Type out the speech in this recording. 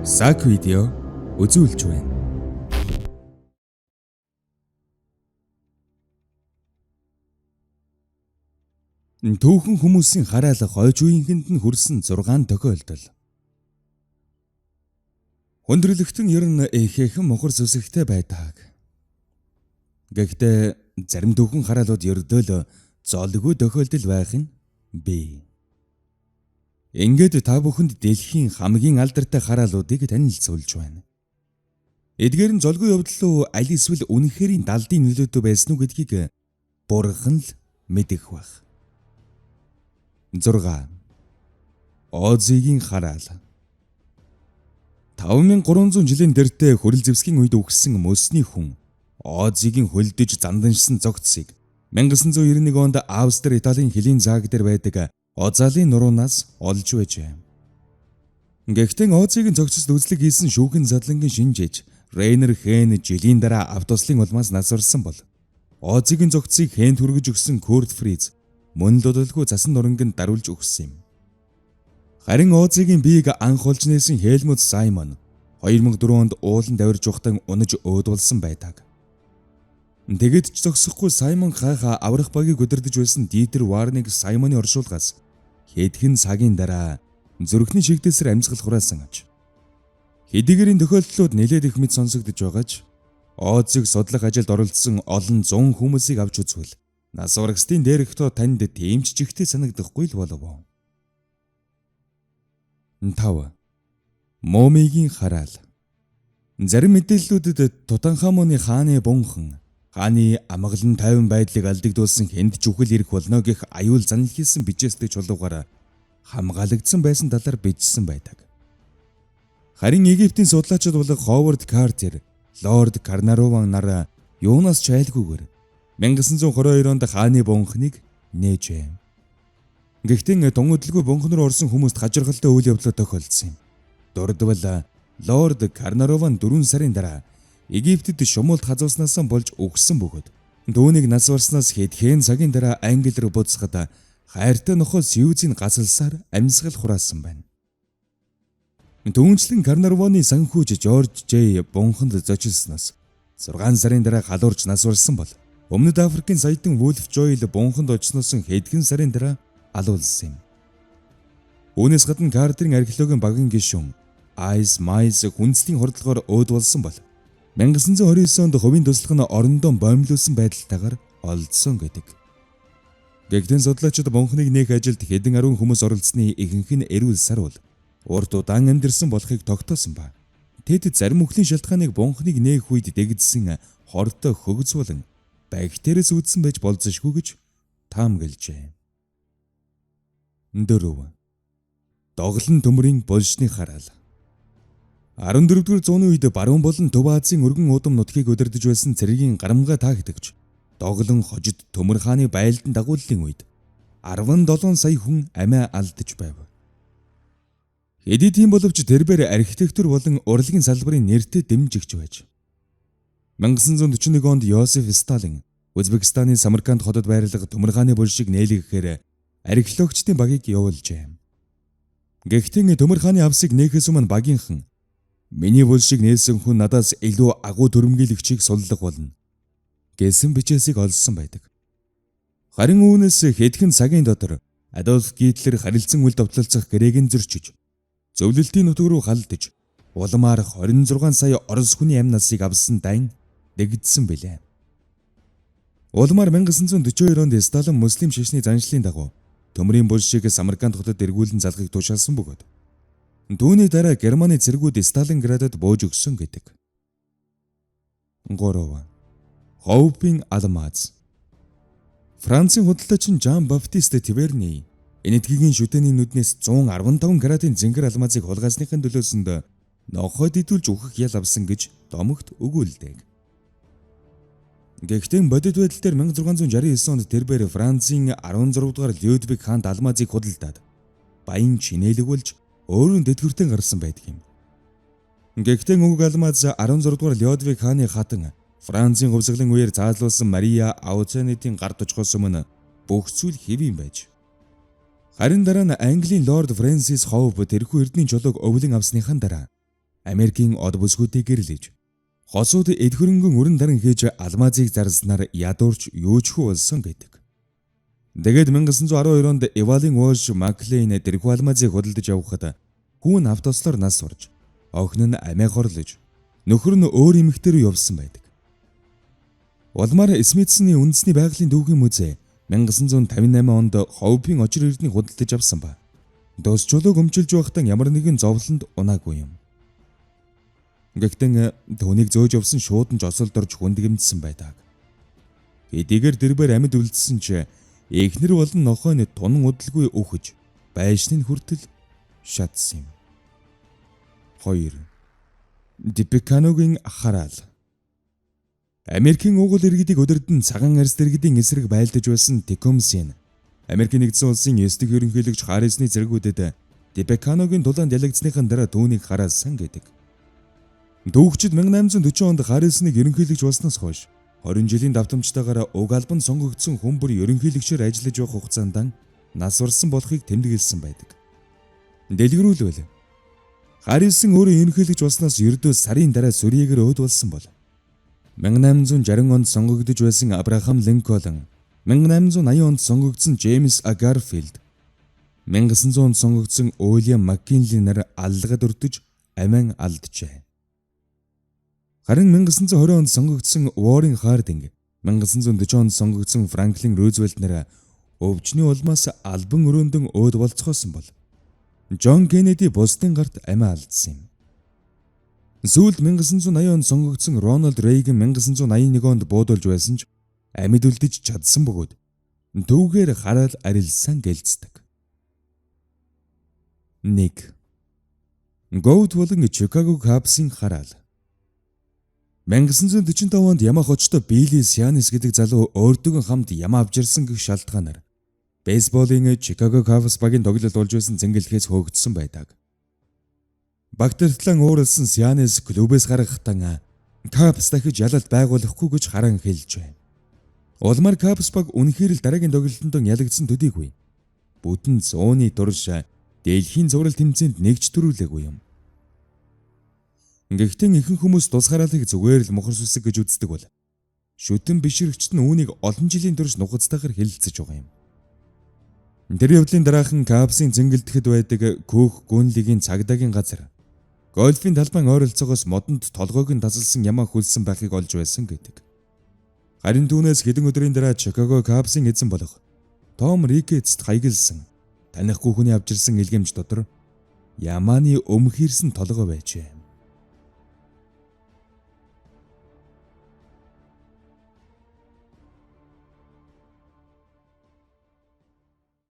Сак видео үзүүлж байна. Түүхэн хүмүүсийн хараал хойч үеийнхэнд нь хүрсэн 6 тохиолдол. Хүндрэлэгтэн ер нь ихээхэн мухар сүсэгтэй байдаг. Гэхдээ зарим түүхэн хараалууд ердөө л золгүй тохиолдол байх нь бий. Ингээд та бүхэнд дэлхийн хамгийн алдартай хараалуудыг танилцуулж байна. Эдгээр нь золгүй явдал уу аль эсвэл үнэхэрийн далдын нөлөөтэй байсан уу гэдгийг бурхан л мэдэх байх. 6. Озигийн хараал. 5300 жилийн дэртээ хөрөл зэвсгийн үед үхсэн мөсний хүн Озигийн хөлдөж занданшсан зогцсыг 1991 онд Австри Италийн хөлийн зааг дээр байдаг Озалийн нуруунаас олж байжээ. Гэхдээ Озигийн зогцост үзлэг хийсэн шүүхэн задлангийн шинжээч Рейнер Хэн жилийн дараа автослын улмаас нас барсан бол Озигийн зогцсыг Хэнд хүргэж өгсөн Курт Фриз мөн л удалгүй цасан нуранганд даруулж өгсөн юм. Харин Озигийн биеийг анх олж нээсэн Хелмут Саймон 2004 онд ууланд авирж ухтан унаж өөдулсан байдаг. Тэгэд ч зогсохгүй Саймон хайха аврах багийг удирдах байсан Дитер Варныг Саймоны оршуулгаас хэдхэн цагийн дараа зүрхний шигдээсээр амьсгал хураасан аж. Хэдийгээр энэ тохиолдлууд нэлээд их мэд сонсогдож байгаа ч Озиг судлах ажилд оролцсон олон зуун хүмүүсийг авч үзвэл нас барагсдын дээрх тоо танд тийм ч жигтэй санагдахгүй л болов. 5. Момигийн хараал. Зарим мэдээллүүдэд Тутанхамоны хааны бунхан хааны амгалан тайван байдлыг алдагдуулсан хэнд чүхэл ирэх болно гэх аюул занал хийсэн бичээстэй чулуугаар хамгаалагдсан байсан талаар бичсэн байдаг. Харин Египтийн судлаачид болох Ховард Картер, Лорд Карнарован нар юунаас ч айлгүйгээр 1922 онд хааны бунханыг нээжээ. Гэхдээ тун удалгүй бунхан руу орсон хүмүүст хажиргалтай үйл явдлаа тохиолдсон юм. Дурдвал Лорд Карнарован 4 сарын дараа Египтэд шумуулт хазууснаас болж үхсэн бөгөөд түүнийг нас барснаас хэдхэн цагийн дараа Англи руу буцахад хайртай нохой Сьюзийн гацалсаар амьсгал хураасан байна. Түүнчлэн Карнарвоны санхүүж Жорж Жей бунханд зочилсноос 6 сарын дараа халуурч нас барсан бол Өмнөд Африкийн саятан Вулф Жойл бунханд очсноос хэдхэн сарын дараа алуулсан юм. Үүнээс гадна Картерийн археологийн багийн гишүүн Айс Майс хүндлэлийн хордлогоор өөд болсон бол 1929 онд хувийн туслах нь орондоо боомлуулсан байдалтайгаар олдсон гэдэг. Гэхдээ судлаачид бунханыг нээх ажилд хэдэн арван хүмүүс оролцсны ихэнх нь эрүүл саруул урт удаан амьдарсан болохыг тогтоосон ба. Тэд зарим үхлийн шалтгааныг бунханыг нээх үед дэгдсэн хортой хөгз болон бактериас үүдсэн байж болзошгүй гэж таамаглажээ. 4. Доглон төмрийн булшны хараал. 14-р зууны үед баруун болон Төв Азийн өргөн уудам нутгийг удирдах байсан цэргийн гарамгай таагтагч Доглон хожид Төмөр хааны байлдан дагууллын үед 17 сая хүн амиа алдаж байв. Хэдий тийм боловч тэрбээр архитектур болон урлагийн салбарын нэртэй дэмжигч байж. 1941 онд Йосеф Сталин Узбекистанын Самарканд хотод байрлах Төмөр хааны булшийг нээлгэхээр археологчдын багийг явуулжээ. Гэхдээ Төмөр хааны авсыг нээхээс өмнө багийнхан "Миний булшийг нээсэн хүн надаас илүү агуу төрөмгийлөгчийг суллах болно" гэсэн бичээсийг олсон байдаг. Харин үүнээс хэдхэн цагийн дотор Адольф Гитлер харилцан үл довтлолцох гэрээг нь зөрчиж, зөвлөлтийн нутаг руу халдаж, улмаар 26 сая Орос хүний амь насыг авсан дайн дэгдсэн билээ. Улмаар 1942 онд Сталин муслим шашны заншлын дагуу Төмрийн булшийг Самарканд хотод эргүүлэн залгахыг тушаалсан бөгөөд түүний дараа Германы цэргүүд Сталинградад бууж өгсөн гэдэг. 3. Хоупын алмаз. Францын худалдаачин Жан Баптист Тверни Энэтхэгийн шүтээний нүднээс 115 каратын зингэр алмазыг хулгайсныхын төлөөсөнд нохойд идүүлж үхэх ял авсан гэж домогт өгүүлдэг. Гэхдээ бодит байдал дээр 1669 онд тэрбээр Францын 16 дугаар Людвиг хаанд алмазыг худалдаад баян чинээлэг болж өөрийн тэтгэвртэн гарсан байдаг юм. Гэхдээ уг алмаз 16 дугаар Людвиг хааны хатан Францын хувьсгалын үеэр заалуулсан Мария Аутенетийн гарт очихоос өмнө бүх зүйл хэвийн байж. Харин дараа нь Английн лорд Фрэнсис Хоуп тэрхүү эрдний чулууг өвлөн авсныхан дараа Америкийн од бүсгүүдийг гэрлэж хосууд эд хөрөнгөн өрн даран хийж алмазыг зарснаар ядуурч юучгүй болсон гэдэг. Тэгээд 1912 онд Эвалин Уолш Маклейн тэрхүү алмазыг худалдаж авахад хүү нь автослоор нас орж, охин нь амиа хорлож, нөхөр нь өөр эмэгтэй рүү явсан байдаг. Улмаар Смитсоны үндэсний байгалийн түүхийн музей 1958 онд Ховпын очир эрднийг худалдаж авсан ба дус чулууг өмчилж байхдаа ямар нэгэн зовлонд унаагүй юм. Гэхдээ түүнийг зөөж явсан шуудан жосолд орж хүндгэмдсэн байдаг. Хэдийгээр дэрбээр амьд үлдсэн ч эхнэр болон нохойн тунан удалгүй үхэж байшны хүртэл шатсан юм. 2. Типеканогийн хараал. Америкийн уугуул иргэдийг удирдан цагаан арьс дэргэдийн эсрэг байлдаж байсан Текумсен Америкийн нэгдсэн улсын 9 дахь ерөнхийлөгч Харрисны зэргүүдэд Типеканогийн тулаанд ялагдсныхан дараа түүнийг хараалсан гэдэг. Түүхчид 1840 онд Харрисныг ерөнхийлөгч болсноос хойш 20 жилийн давтамжтайгаар уг албанд сонгогдсон хүн бүр ерөнхийлөгчөөр ажиллаж явах хугацаанд нас барсан болохыг тэмдэглэсэн байдаг. Дэлгэрүүлбэл Харрисон өөрөө ерөнхийлөгч болсноос ердөө сарын дараа сүрьеэгээр өөд болсон бол 1860 онд сонгогдож байсан Абрахам Линкольн, 1880 онд сонгогдсон Джеймс А. Гарфилд, 1900 онд сонгогдсон Уильям Маккинли нар аллагад өртөж амиа алджээ. Харин 1920 онд сонгогдсон Уоррен Хардинг, 1940 онд сонгогдсон Франклин Рузвельт нар өвчний улмаас албан өрөөндөн өөд болцгоосон бол Джон Кеннеди бусдын гарт амиа алдсан юм. Сүүлд 1980 онд сонгогдсон Рональд Рейган 1981 онд буудулж байсан ч амьд үлдэж чадсан бөгөөд түүгээр хараал арилсан гэлцдэг. 1. Гоут болон Чикаго Кабсын хараал. 1945 онд Ямаа хочтой Билли Сианис гэдэг залуу өөртөөгөө хамт ямаа авчирсан гэх шалтгаанаар бейсболын Чикаго Кабс багийн тоглолт болж байсан цэнгэлхээс хөөгдсөн байдаг. Багтартлан ууралсан Сианис клубээс гаргахтан Кабс дахиж ялалт байгуулахгүй гэж харан хэлжээ. Улмаар Кабс баг үнэхээр л дараагийн тоглолтод ялагдсан төдийгүй. Бүтэн зууны турш дэлхийн цуврал тэмцээнд нэгч төрүүлээгүй юм. Гэхдээ ихэнх хүмүүс тус хараалыг зүгээр л мухар сүсэг гэж үздэг бол шүтэн бишрэгчд нь үүнийг олон жилийн турш нухацтайгаар хэлэлцэж байгаа юм. Тэр явдлын дараахан Кабсын цэнгэлдэхэд байдаг Көх Гүнлигийн цагдаагийн газар гольфийн талбайн ойролцоогоос модонд толгойг нь тасалсан ямаа хөлсөн байхыг олж байсан гэдэг. Харин түүнээс хэдэн өдрийн дараа Чикаго Кабсын эзэн болох Том Рикетст хаягдсан танихгүй хүний авчирсан илгээмж дотор ямааны өмхийрсэн толгой байжээ.